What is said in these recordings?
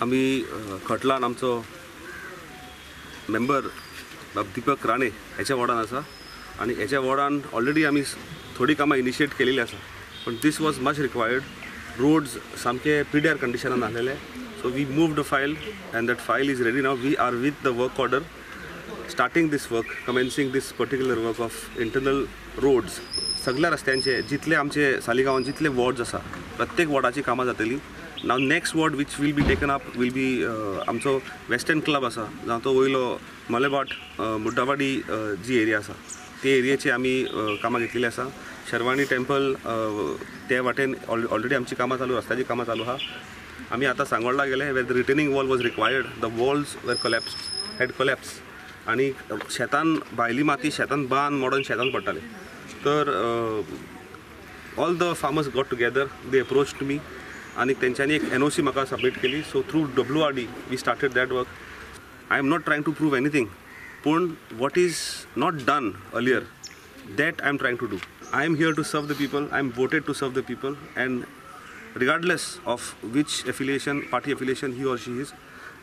आमी खटलान आमचो मेंबर बाब दीपक राणे हेच्या वॉर्डान आसा आनी हेच्या वॉर्डान ऑलरेडी आमी थोडी कामां इनिशिएट केलेली आसा, पण this was much required. Roads सामके पिड्यार कंडिशनान आसलेले, so we moved the file and that file is ready now. We are with the work order starting this work, commencing this particular work of internal roads. सगळ्या रस्त्यांचे जितले आमचे सालिगांवान जितले wards आसा प्रत्येक वॉर्डाची कामां जातली. Now next ward which will be taken up will be आमचो वेस्टर्न क्लब आसा, जावं तो वयलो मलेबाट मुड्डावाडी जी एरिया आसा ते एरियेची आमी कामां घेतलेली आसा. शर्वाणी टेम्पल ते वाटेन ऑलरेडी आमची कामां चालू, रस्त्याची कामां चालू आहा. आमी आतां सांगोडला गेले where the retaining wall was required, the walls were collapse had collapse आनी शेतान भायली माती शेतान बांद मोडून शेतान पडटाले. तर all the farmers got together, they approach to me आनी तेंच्यांनी एक NOC म्हाका सबमीट केली. So through WRD we started that work. I am not trying to prove anything, पूण what is not done earlier that I am trying to do. I am here to serve the people, I am voted to serve the people, and regardless of which affiliation, party affiliation he or she is,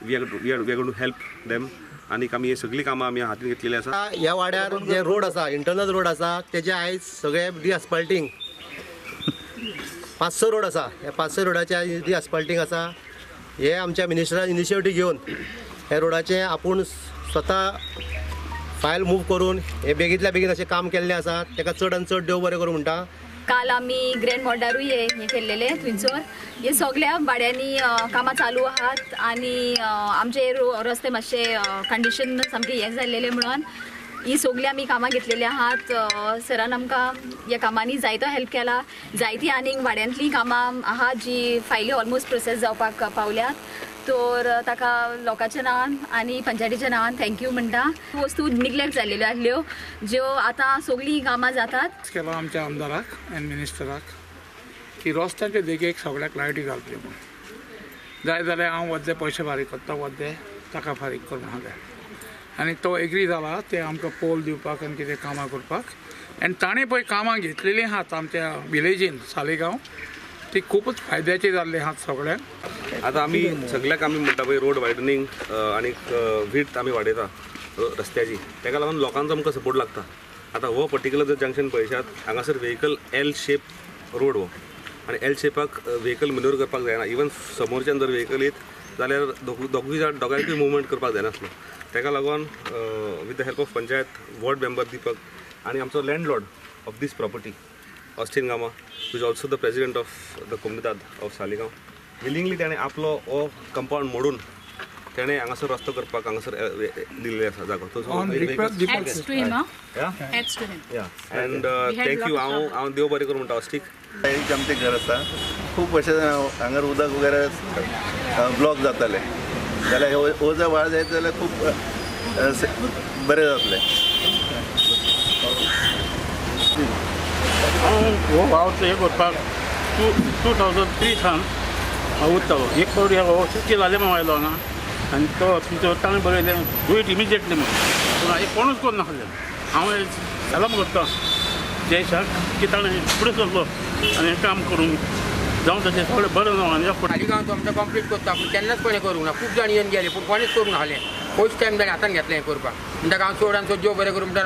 we are going to help them. आनी आमी हे सगळीं कामां आमी हातीन घेतलेली आसा. ह्या वाड्यार जे रोड आसा, इंटरनल रोड आसा, तेजे आयज सगळे रिअस्फाल्टींग 500 रोड आसा, ह्या 500 रोडाचे रिअस्फाल्टींग आसा. हे आमच्या मिनिस्टरान इनिशिएटीव घेवन हे रोडाचे आपूण स्वता फायल मूव करून हे बेगींतल्या बेगीन अशें काम केल्लें आसा. ताका चड आनी चड देव बरें करूं म्हणटा. काल आमी ग्रँड मॉडारूय हे केल्लेले, थंयसर हे सगळ्या वाड्यांनी कामां चालू आहात आनी आमचे रस्ते मातशे कंडिशन सामकें हें जाल्लेलें म्हणून ही सगळीं आमी कामां घेतलेली आहात. सरान आमकां ह्या कामांनी जायतो हेल्प केला. जायतीं आनीक वाड्यांतलीं कामां आहात जी फायली ऑलमोस्ट प्रोसेस जावपाक पावल्यात, तर ताका लोकांच्या नांवान आनी पंचायतीच्या नांवान thank you म्हणटा. वस्तू निग्लेक्ट जाल्ल्यो आसल्यो ज्यो आतां सगळीं कामां जातात. केला आमच्या आमदाराक आनी मिनिस्टराक की रस्त्याचे देगेक सगळ्याक लायटी घालच्यो म्हूण. जाय जाल्यार हांव वद्दे पयशे फारीक करता, वद्दे ताका फारीक कर म्हणलें आनी तो एग्री जाला ते आमकां पोल दिवपाक आनी कितें कामां करपाक. आनी ताणें पळय कामां घेतलेलीं आहात आमच्या विलेजीन सालिगांव, ती खूपच फायद्याची जाल्ली आहात सगळ्यांक. आतां आमी सगळ्याक आमी म्हणटा पळय रोड वायडनींग आनी विड्थ आमी वाडयता रस्त्याची, ताका लागून लोकांचो आमकां सपोर्ट लागता. आतां हो पर्टिक्युलर जर जंक्शन पळयशात हांगासर व्हेकल एल शेप रोड हो, आनी एल शेपाक व्हेकल मन्यूवर करपाक जायना. इवन समोरच्यान जर व्हेकल येत जाल्यार दोगूय जाण दोगांयकूय मुवमेंट करपाक जायनासलो. ताका लागून with the help of panchayat ward member Deepak आनी आमचो landlord of this property Austin Gama, who is also the president of the Comunidade of Saligao, willingly ताणें आपलो हो कंपावंड मोडून ताणें हांगासर रस्तो करपाक हांगासर दिल्ले आसा जागो. And thank you. हांव देव बरें करूं म्हणटा ऑस्टीक. एक आमचें घर आसा, खूब अशें हांगार उदक वगैरे ब्लॉक जातालें, जाल्यार हो जर वाळ जायत जाल्यार खूब बरें जातलें. हांव हो वावर हें करपाक 2003 सावन हांव वतालो. एक फावटी हो शक्य जालें म्हणून आयलो हांगा आनी तो तुमचो ताणें बरयलें do it immediately म्हणून, पूण हांवें कोणूच करूं नासलें. हांव सलाम करता जयशाक की ताणें फुडें सरलो आनी हें काम करूंक जावं तशें सगळें बरें जावं. आनी सालिगांव तो आमचो कंप्लीट करता, पूण केन्नाच कोणें करूंक ना. खूब जाण येवन गेले पूण कोणेंच करूंक नासलें. फर्स्ट टायम ताणें हातान घेतलें हें करपाक. म्हणटा हांव चड आनी चड देव बरें करूं म्हणटा.